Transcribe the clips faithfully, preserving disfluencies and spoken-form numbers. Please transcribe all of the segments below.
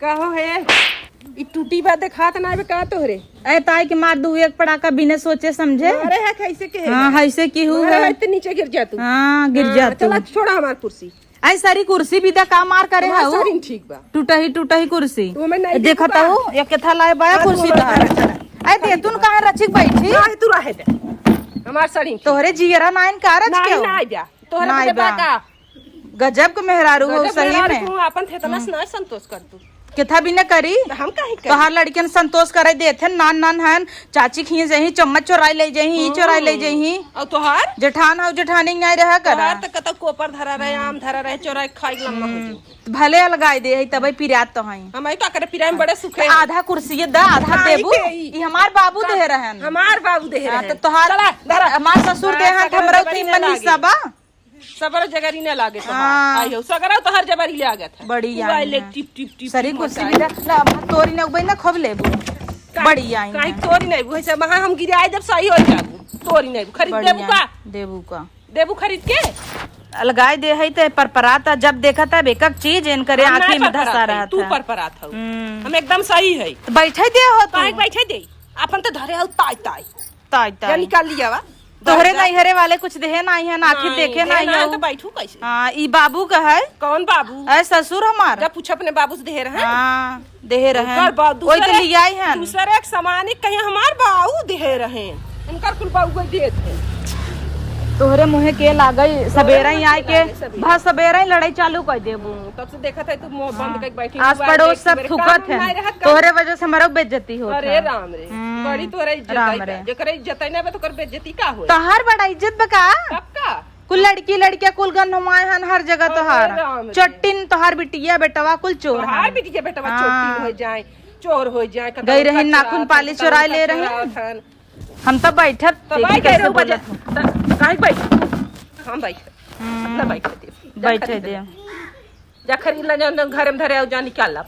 का हो हे? ई टूटी बा देखात ना बे का तोहरे? ए ताई के मार दू एक पड़ाका बिना सोचे समझे। मारे है कैसे के है? हाँ, ऐसे की हूँ मारे है। है तो नीचे गिर जा तू। हाँ, गिर जा हाँ, तू। चला छोड़ा हमार कुर्सी। आई सारी कुर्सी भी दा का मार करे हमार हऊ? सारी ठीक बा। टूटा ही, टूटा ही कुर्सी। तू हमें नहीं देखा देखा। तो ये केथा लाए बाया हाँ, तू कुर्सी हमार तोहार। घर चला। आई दे तू कहाँ रचिक बैठी? नहीं, तू रहे दे। हमार सारी ठीक। तोहरे जियरा नाइन का रच नहीं, के हो? नहीं बा। तोहरे नाई बदे बा। बा का? गजब के मेहरारू हो गजब सही मेहरारू में। तू आपन थे इतना हम्म। ना संतोष कर तू। केथा भी न करी। तो हम काहे करी? तोहार लड़कियन संतोष करे देथे, नान नान हन, चाची खिए जही, चम्मच चोराई ले जही, ई चोराई ले हम्म। जही। और तोहार? जेठान हो, जेठानी नहीं रहा करा। तोहार तो कतौ कोपर धरा रहे, आम धरा रहे, चोराई खाई लम्बा हो जाई। हम्म। भले अलगाई दे है, तबे पिरात तो हई। हम आई का करे पिराए में बड़े सुखे तो हैं। आधा कुर्सी दा, आधा काहे देबू। के ई? ई हमार बाबू का? दे रहन। हमार बाबू दे हाँ, रहन। तो तोहार चला, धरा। हमार ससुर हाँ, दे हन, सगरो हमरो जबरी तीन ना मन लागे। हिस्सा बा। सबर जगरी न लागे तो हाँ। आई हो, सगरा तो हर जबरी लागत है। बड़ी तू आई आई ले है। टिप, टिप, टिप, सरी टिप कुर्सी मचाई। भी दा, ना, तोरी न उबई ना, खूब लेबू। काहे, बड़ी आई काहे है। तोरी नहीं, वैसे वहाँ हम गिराए जब सही हो जाबू। तोरी नहीं, खरीद बड़ी देबू आई, का? देबू का? देबू खरीद के? अलगाए दे है ते परपरात, जब देखा तब एक एक चीज इनकरे हम आँखी नहीं में धसा परपरात है, रहत तू है। परपरात हो। हम्म। हम एकदम सही है। तो बैठे दे हो तू। काहे बैठे दे? अपन तो धरे हो ताई ताई। ताई, या ताई। निकाल लिया वा। तोहरे जा। नैहरे वाले कुछ देहे नाई है, ना आखिर नहीं, देखे देहे नाई ना है। तो बैठू कैसे? हाँ, ई बाबू का है। कौन बाबू? ऐ ससुर हमार। जब पूछ अपने बाबू से देहे रहे। हाँ, देहे रहे। ओकर बा-, वही तो दूसरे, लियाई है। दूसरे एक सामान ही कहीं हमार बाऊ देहे रहे। उनकर कुल बाऊ को देत है। तोहरे मुँहे के लागई, सबेरे ही मुँहे आई के के, लागई सबेरे। भा सबेरे ही लड़ाई चालू कर देबू। हम्म, तब से देखत है तू मुँह बंद हाँ। करके बैठी आस हुआ है, पड़ोस देख सब सबेरे थुकत काम है। नहीं रहत का? तोहरे वजह से हमारा बेइज्जती होत अरे है। राम रे, हम्म। बड़ी तोहरा इज्जत राम है रे। बा। जेकरा इज्जत है ना बा, तो ओकर बेइज्जती का होई? तोहार बड़ा इज्जत बा का? तब का? कुल लड़की लड़किया कुल गन हमाए हन हर जगह अरे तोहार। राम रे। चट्टिन तोहार बिटिया बेटवा कुल चोर तोहार हन। बिटिया बेटवा हाँ। चट्टिन हो जाए, चोर हो जाए, कतौ गई रही कचरा नाखून पालिश चोराए ले रही। चोरावत हन। हम तो बैठब, तब देखी आई कैसे गए बोलत बजे। हो। त-, काहे बैठ? हम बैठ। हम्म। अपना बैठ दे। जा बैठे खरीद दे। ले। जा खरीद ले, जा, जा घर में धरे आओ, जा निकाल ला।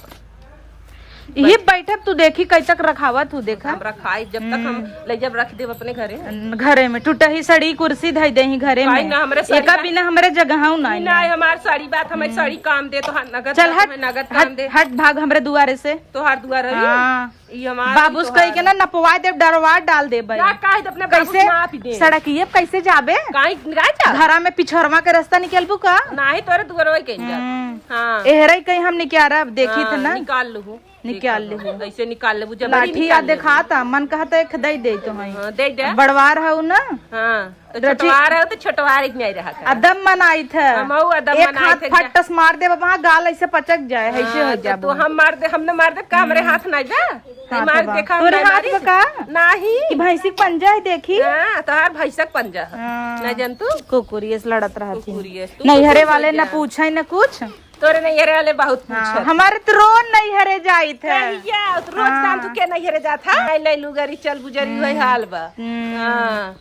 इही बैठब, तू देखी कई तक रखावत हूँ, देखा। हम रखाई, जब तक हम हम्म। ले जब रख देब अपने घरे। घरे में टूटही सड़ी कुर्सी धई देही घरे काहे में। ना, हमरे साड़ी एका बा। बिना हमरे जगह ना ई ना, हमार साड़ी बात, हमारे हम्म। साड़ी काम दे, तो हाँ, नगद चल बात हट, हमें नगद काम हट, दे। हट भाग हमरे दुआरे से। तोहार दुआर है? हाँ। ई हमार बाबूस तोहार कही के ना नपवा देब, डरवा डाल देब। ना, काहे तो अपने बाबूस कैसे? नाप दे। सड़किए पे कैसे जाबे? काहे, काहे जा? घरा में पिछड़वा के रास्ता निकलबू का? नाही, तोरे दुआरवा के जा। हम्म। हाँ। एहरे कहीं हम निकालब, देखी हाँ, थे ना। निकाल लूहू। निकाल देखा, लेहू। ऐसे निकाल लेबू, जबरी लाठी निकाल आ लेबू। देखाता, मन कहता एक दई दे तो हई। हाँ, दे दे। बड़वार हऊ ना? हाँ। तो रची- छोटवार है तो छोटवार एक नहीं रहा कर। अदम मनाई थे। हम हऊ अदम एक मनाई हाथ थे फटस मार दे बाबा, गाल ऐसे पचक जाए, ऐसे हाँ, हो तो जाबो। तू हम मार दे, हमने मार दे, का हमरे हम्म। हाथ नहीं बा? हाथ मार बा। देखा हम तोरे नहीं हाथ मारी बा थी। का? नहीं। कि भैंसी के पंजा है देखी? हाँ, तोहार भैंसा के पंजा है। हाँ। ना जान तू? कुकुरी ऐसे लड़त रहती। कुकुरी ऐसे तू नैहरे कुकुर वाले हो ना जा। पूछे ना कुछ। तोरे नैहरे वाले बहुत हाँ, पूछत। हमारे तो रोज नैहरे जाई थे। कहिया? रोज हाँ। काम तू के नैहरे जात है? नहीं, नहीं, लुगरी चल बुजरी वही हम्म। हाल बा। हम्म। हाँ।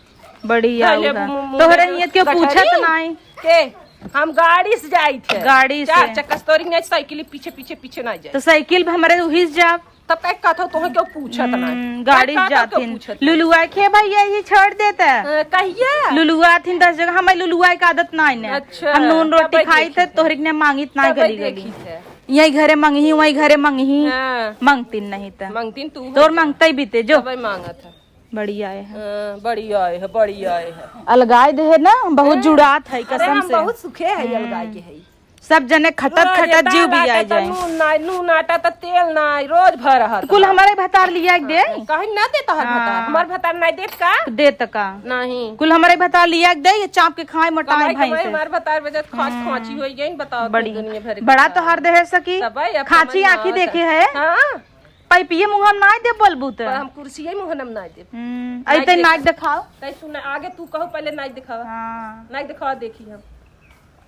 बड़ी पहले आउर है। मु-, मु-, तोहरे मु-, हियत के गठरी? पूछत नाई। के? हम गाड़ी से जाई थे। गाड़ी से। चार चक्का से तोरी नहीं, साइकिल पीछे, पीछे, पीछे ना जाए। तो साइकिल पे हमरे उहिस जाब। तब का कहत हो, तोहे क्यों पूछत नाई? हम्म, गाड़ी का कहत हो, जाथिन। क्यों पूछत नाई? लुलुआ के भैया ही छोड़ देता। अ, कहिया? लुलुआ थिन दस जगह, हमें लुलुआ के आदत नाई ने। अच्छा, हम नून रोटी तबे खाई देखी थे, थे। तोहरे के ने मांगित नाई तबे गली गली। देखी थे। यही घरे मंगही, वही घरे मंगही। हाँ। मंगतीन नहीं त। मंगतीन तू हो तोर जा। मंगते ही बीते, जो। तबे मांगत है। बड़ी आए है। हाँ, बड़ी आए है, बड़ी आए है। अलगाए दे है ना, बहुत हाँ। जुड़ात है, अरे, कसम हम से। बहुत सुखे है, हम्म। अलगाए के है। सब जने खटत, रोज खटत एता जीव भी आए लागत, जाए। नून ना, नून आटा त तेल ना, रोज भर रहत कुल बा। हमारे भतार लिया के दे। हाँ, काहे ना देता हर हाँ। भतार? हमार भतार नहीं देत का? देत का? नहीं। कुल हमारे भतार लिया के दे, ये चाप के खाए, मोटाए कमाई, कमाई, भैंस। हमार भतार बजत खाँच, हम्म। खाँची होई गई, बताओ तो बड़ी। दुनिया भर के बड़ा भतार। तोहार देहे सकी। तब भाई, अब खाँची समझ में आँखी आवत देखे है। है। हाँ। पाइपिए मुँह हम नाई दे बोलबू त। पर हम कुर्सिये मुँह हम नाई देब। हम्म, नाई अइते देब। नाई देखाओ। तै तू ना, आगे तू कहो, पहले नाई देखावा। हाँ। नाई देखावा, देखी हम।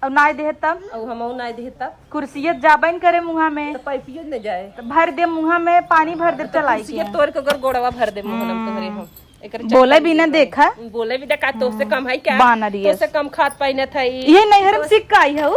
अब नाई देहे तब? अब हम नाई देहे तब? कुर्सिये जाबे न करे मुँहा में। तो पाइपिये न जाए। तो भर दे मुँहा में, पानी भर दे तो चलाई कुर्सिये के। तोड़ के ओकर गोड़वा भर दे मुँह में तोहरे हम। हम्म। एकर बोले चक्कर भी न में देखा। बोले भी देखा, तोसे कम है क्या? बानर ये। तोसे कम खात पाइनत है। ये नैहर में तोसे सिक्का आई है उ?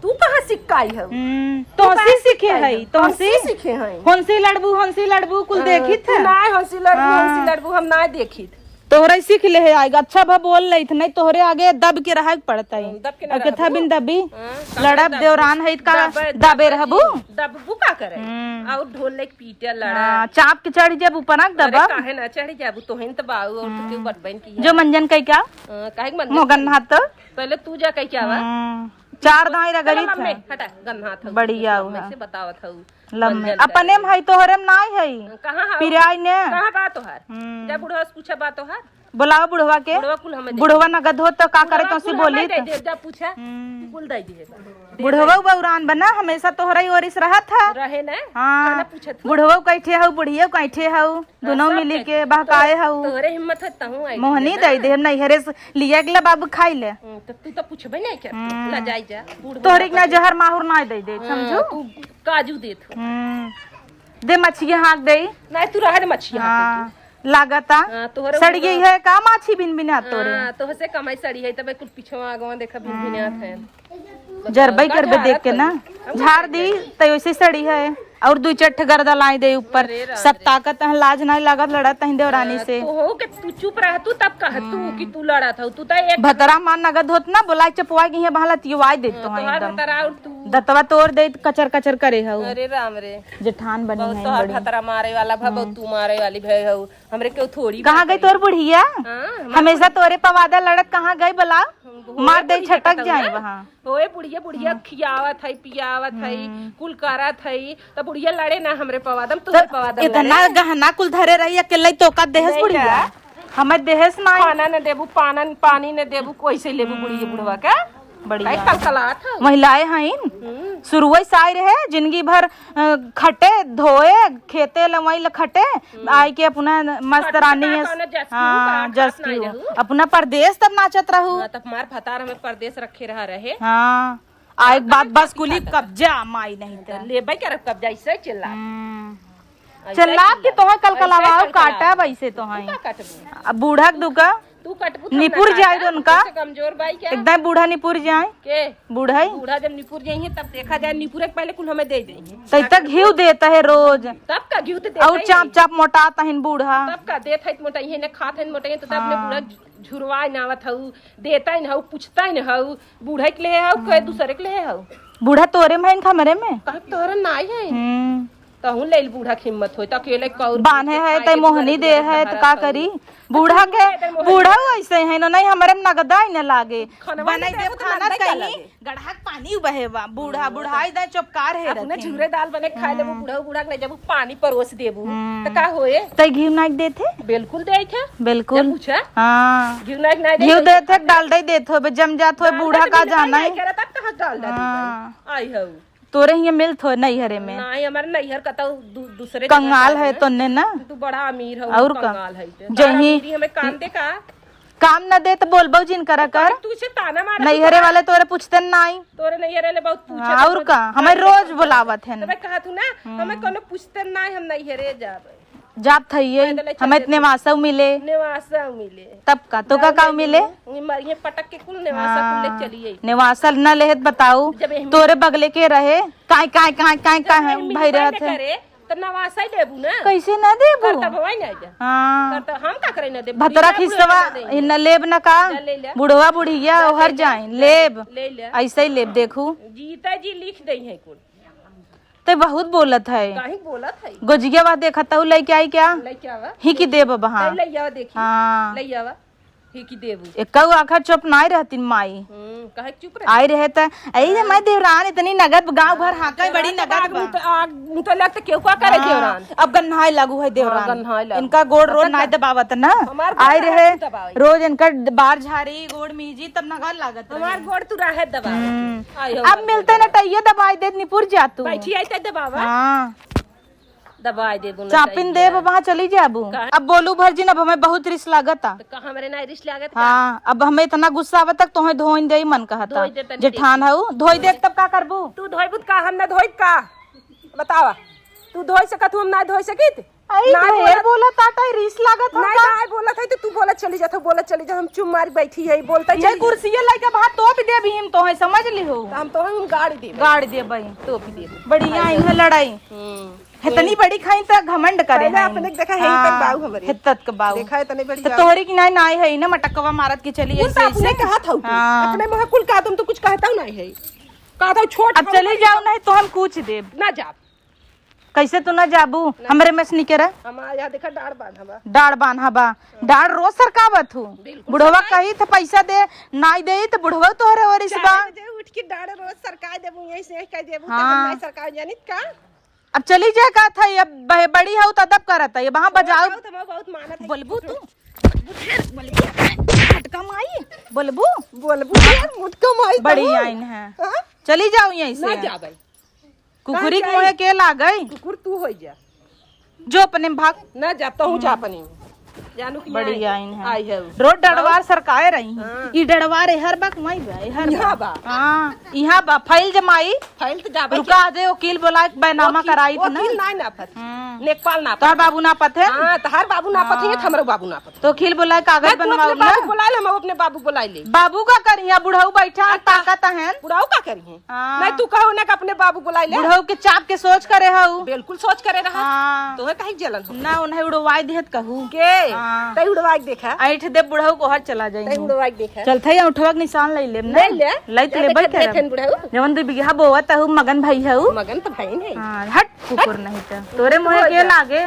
तू कहाँ सिक्का आई है? हम्म, तू तोसे कहाँ सीखे सिक्का आई है, है? तोसे? तोसे सीखे हैं। हंसी लड़बू, हंसी लड़बू, कुल हाँ, देखी तू था। ना हंसी लड़बू, हाँ। हंसी लड़बू, हम ना देखी थे। तोहरे सीख ले है आएगा, अच्छा भा बोल लेत, नहीं तोहरे आगे दब के रहे के पड़त है। हम्म, दब के ना अब केथा रहबू। बिन दबी? हाँ, लड़ब दबू। देवरान है का दबे, दबे दबे रहबू? की, दबबू का करे? हम्म। और ढोल लेके पीटे लड़ा। हाँ, चाप के चढ़ जाबू, पनक अरे दबब। काहे ना चढ़ जाबू, तोहिन त बाऊ और तू क्यों बटबैन की है? जो मंजन कह क्या? हाँ, काहे के मंजन मोगन कही? हाथ तो? पहले तू जा कह क्या बा? हम्म, चार दाई चल रगड़ी लम्बे, थे। हटा, गन्ना था, बढ़िया लम्बे हुआ। से बतावत हऊ। लम्बे। मंजन अपने करे। में है, तोहरे में नाई है। कहाँ है? पिराई ने। कहाँ बा तोहार? हम्म। जा बुढ़वा से पूछा बा तोहार। बुलाओ बुढ़वा के। बुढ़वा कुल हमें दे बुढ़वा दे। नगद हो तो का करे बुढ़वा तो सी कुल बोली हमें दे तो। दे, जा पूछा। हम्म। कुल दे दिए बा। दे बुढ़वा दे। बौरान बना, हमेशा तोहरा ही ओरिस रहत है। रहे ना? हाँ। खाना पूछत हो। बुढ़वा कैठे हऊ, बुढ़िया कैठे हऊ, हाँ, दोनों सब मिली कैठे। के बहकाए तो हऊ। तोहरे हिम्मत है तहूँ आई मोहनी ना। दे दे, हम नैहरे से लिया के ला बाबू खाई ले। हम्म, तो तू तो पूछबे नहीं कर, हम्म। ला जाई जा। बुढ़वा तोहरे के ना कैठे। जहर माहुर ना दे दे, हाँ, समझू? तू काजू देत हो। हम्म। दे मछिया हाँक दे। नहीं, तू रहे दे मछिया हाँक दे हाँ, तू। लागता। हाँ, तोहरे सड़ गई मुँह है का माछी बिन बिन हाथ तोरे? हाँ, तोहसे कमाई सड़ी है, तबे कुल पिछवा आगवा देखा बिन बिन हाथ है। हम्म। जरबई का करबे झारत देख के है? ना। हम झार का दी, करी? तै वैसे सड़ी है। और दुई चार ठे गर्दा लाई दे ऊपर। अरे राम सब रे। ताकत है, लाज नहीं लागत, लड़त है देवरानी हाँ, से। तू हो के तू चुप रह, तू तब कह तू हम्म। कि तू लड़त हो, तू तो एक भतरा मान नगद होत ना, बोला चपवा के यहाँ बहला तिवाई देत हाँ, तो है तोहार एकदम। भतरा और तू। दतवा तोड़ दे, कचर कचर करे हऊ। अरे राम रे। जेठान बनी बहुत है तोहार बड़ी। भतरा मारे वाला भा, बहुत हम्म। तू मारे वाली भे हऊ। हमरे केहू थोड़ी कहाँ बात गई है। तोर बुढ़िया? हाँ, हमार हमेशा बुढ़िया। तोरे पवादा लड़त कहाँ गई बोला? हम बहुत मार दे बुढ़िया छटक कहत हऊ जाए ना। वहाँ। ओए बुढ़िया, बुढ़िया हम्म। खियावत है, पियावत है, हम्म। कुल करत है, तो बुढ़िया लड़े ना हमरे पवादम, तो तोरे पवादम इतना लड़े। गहना कुल धरे रही, अकेले तो का देहस नहीं बुढ़िया? जा। हमें देहस ना। खाना न देबू, पाना, पानी न देबू, कैसे लेबू बुढ़िया हम्म। बुढ़वा के? बढ़िया। कई कलकलात है। महिलाएं हईन। हम्म। शुरुए से आई रहे, जिंदगी भर, अ, खटे, धोए, खेते लवाई ल खटे, हम्म। आई के अपना मस्तरानी खटू ना है। कौनो जस हाँ, केहू का जस खात नाई केहू। रहू। अपना परदेस तब नाचत रहू। हाँ, तब हमार भतार हमें परदेस रखे रहा रहे। हाँ, आ एक हाँ, बात कौन बस जाति कुली खात रहा? कब्जा माई नहीं तो। लेबे करब कब्जा, ऐसे चिल्ला। हम्म। ऐसे चिल्लाब कि चिल्ला। तोहे कल ऐसे कलवाओ कल काटा कलवाओ। वैसे तोहे। तू का काटबू? अब बूढ़ा के दुका तू कटबू तब ना निपुर जाए काटा। उनका। तोसे कमजोर बाई क्या? एकदम बूढ़ा निपुर जाए। के? बूढ़ा ही। बूढ़ा जब निपुर जाइए तब देखा जाए, निपुरे के पहले कुल हमें दे देइए। तै तक घिउ देत है रोज। तब का घिउ तो देता और ही चाप नहीं। चाप मोटात हन बूढ़ा। तब का देत है मोटा, इहे ने खात है मोटा, तो तब ने हाँ। बूढ़ा झुरवाए ना आवत हऊ, देता ही ना हऊ, पूछता ही ना हऊ, बूढ़ा के ले हऊ, के हम्म। दूसरे के ले हऊ। बूढ़ा तोरे में है, हमरे में? कहा तोरे ना आई है। हम्म। तहूँ ले बूढ़ा के हिम्मत होई, त अकेले कौर बान्हे के है, खाए तै के मोहनी दुआरे दे दुआरे है, त बहरा का करी? बूढ़ा के, तू दे दे मोहनी। बूढ़ा ऐसे है ना, नहीं हमरे में नगदा ही न लागे। खाना बनाई नहीं दे, देबू त खाना नगदा ही का कहीं, लागे? गड़हा के पानी बहे बा, बूढ़ा, हाँ, बुढ़ाई दे चौपकार है अपने रहथिन। झूरे दाल बने के खाए लेबू, हम्म। बूढ़ा, बूढ़ा के नहीं जब पानी परोस देबू, हम्म। त का होए? तै घी नाक देथे? बिल्कुल देथे। बिल्कुल। जब पूछा? हाँ। घी नाक ना दे घी तो देथे, डाल दे देत होबे, जम जात होए, डाल बूढ़ा दे का तो जाना नहीं है। करे, तब कहाँ डाल दे हाँ। आई हऊ। तोरे हियाँ मिलत हो नैहरे में? नाहीं, हमारे नैहर का तो दू-, दूसरे जगह कंगाल का है है। तोन्ने ना? तू बड़ा अमीर हो, और का? कंगाल है ते। जही तोहरा अमीरी हमें काम दे का? काम न दे तो बोलबो जिन करा कर। तू इसे ताना मारा, तू नैहरे बड़ा वाले तोरे पूछते नाई। तोरे नैहरे वाले बहुत पूछे हाँ, तो और बहुत का? हमें रोज बोलावत है। तबे कहा तू ना, हम्म। हमें कोनो पूछते नाई, हम नैहरे जाबे। जात हइये, पैदले चल हमें देते। नेवासा मिले। नेवासा मिले। तब का, तो का, डाल का दे मिले? दू, ये मरिए पटक के कुल नेवासा कुल ले हाँ, चलिए। नेवासा न लेहे त बताऊ, जब एहमे तोरे बगले के रहे, काय, काय, काय, काय, जब काय एहमे भाई मिलबे रहत न है। करे, त नवासा ही लेबू ना। कैसे न देबू? करतबवा ही ना जा। हाँ। करतब हम का करे न देबू? भतरा बुढ़िया खिसवा, बुढ़वा ना देंगे। न लेब न का? जा ले ले। बुढ़वा बुढ़िया जा ओहर ले ले। जाए, जा लेब। ले ले। ऐसे ही लेब, देखू। जीता जी लिख दे है कुल। ते बहुत बोलत है। काहे बोलत है? गोजिया बा देखा तऊ लइके आई क्या? लइके आवा। ही की देब अब, हाँ। तै लइके आवा देखी। हाँ। लइके आवा। ही की देबू। एकऊ आखर चुप नाई रहती माई। हम्म, काहे चुप रहे? आई रहे त, "ऐ रे माई देवरान इतनी नगद गाँव भर हाँ, हाँका है, बड़ी नगद बा।" मुँह तो, आ, मुँह तो लगता केहू का करे हाँ, देवरान। अब गन्हाए लागू है देवरान। हाँ, गन्हाए लागू। इनका गोड़ अब रोड तक नाई दबावत ना। हमार गोड़ आई रहे, दबाई। रोज इनका बार झारी, गोड़ मीजी, तब नगद लागत रहे। हमार गोड़ तू रहे दबावत। हम्म। आई हो अब हमार मिलते गोड़। ना टइये दबाई देत निपुर जा तू। बैठी आई त दबावा। हाँ। दबाई देबू ना चापिन चाहिए। देब, वहाँ चली जाबू। काहे? अब बोलू भर जिन, अब हमें बहुत रिस लागता। तो का हमरे ना रिस लागत का? हाँ, अब हमें इतना गुस्सा आवत तक तोहे धोइन दे मन कहता। धोई दे तनी जेठान देखी। हऊ, धोई दे तब का करबू? तू धोइबू त का हम ना धोइब का? बतावा। तू धोई सकत हूँ, हम ना धोई सकित? आई ना ढेर बोलत। बोलत आटा, रिस लागत हम नहीं, का? नहीं बोलत है तो तू बोलत चली जात हो, बोलत चली जात, हम चुप मारी बैठी है, बोलता ये चली कुर्सिये लइके भात तोप देबी हम तोहे, समझ लिहो। तो हम तोहे हम गाड़ी देबे। गाड़ी देबे। तोप देबे। बढ़िया आई है लड़ाई। हम्म। हेतनी बड़ी खाई त घमंड करे पहले हैं। अपने के देखा है, हाँ, तक बाऊ हमरे। हेतत के बाऊ। देखा है, तनी बड़ी तो बाऊ। तोहरे की नाई, नाई है ना, मटकवा मारत के चली कुल ऐसे, तो अपने ऐसे। कहत हऊ तू। हाँ। अपने मुँह कुल कहा, तुम तो कुछ कहता हूँ नहीं है। कहता हूँ छोट अब हऊ चली बड़ी जाओ, हऊ। नहीं तो हम कुछ देब। ना जाब। कैसे तू ना जाबू? ना। हमरे में से निकरा। हमार यहाँ देखा डाड़ बांधा बा। डाड़ बांधा बा। डाड़ रोज सरकावत हूँ। बिल्कुल बुढ़वा सरकाई। कही थे पैसा दे, नाई दे तो बुढ़वा तोहरे ओरिस बा। चार बजे उठ के डाड़ रोज सरकाई देबू, यही से यही कह देबू, हाँ। तब हम नाई सरकाई जानित का? अब चली जाए का था, अब बह-, बड़ी हऊ त अदब करत है, अब हाँ बजाओ। बहुत, बहुत मानत है। बोलबू तू? बोलबू फिर, बोलबू। मोटका माई, बोलबू? बोलबू यार, मोटका माई बड़ी तो। आइन है। हाँ? चली जाओ यहीं से। ना जाबै। कुकुरी के मुँहे के लागई? कुकुर तू होई जा। जो अपने भाग। ना जा, तहूँ जा अपने। जानू कि बड़ी नहीं? आइन है। आई है। रोज डड़वार सरकाए रही हैं। हाँ। ई डड़वार एहर बा, कुमाई बा, एहर बा। यहाँ बा। हाँ, यहाँ बा। फैल जमाई। फैल तो जाबे रुका के। दे, वकील बोला के बैनामा वकील, कराई थी ना। वकील ना नापत। हम्म। लेखपाल नापत। तोहर बाबू नापत है? हाँ, तोहर बाबू नापत है, हाँ। हमरो बाबू नापत। तो वकील बोला के कागज मैं तू अपने बनवाऊ ना। बाबू बोला ले, हम अपने बाबू बोला ले। बाबू का करिया, बुढ़ऊ बैठा है, आ, ता-, ताकत है। बुढ़ऊ का करिए? हाँ। नहीं, तू कहो ना कि अपने बाबू बुलाई ले। बुढ़ऊ के चाप के सोच करे हऊ। बिल्कुल सोच करे रहा। हाँ। तोहे काहे जलन हो? ना, उन्हें उड़वाई देहत कहू। के? हाँ। तै उड़वाई के देखा। ऐठ दे बुढ़ऊ को हर चला जाई। तै उड़वाई के देखा। चल थे, उठवा के निशान ले लेब ना। ले ले। लई तो जा लेबे देखे करब। देखेन बुढ़ऊ। जवन दू बीघा बोवत हऊ, मगन भाई हऊ। मगन तो भाई नहीं। हाँ, हट कुकुर हट। नहीं तो। तोरे मुँहे के लागे।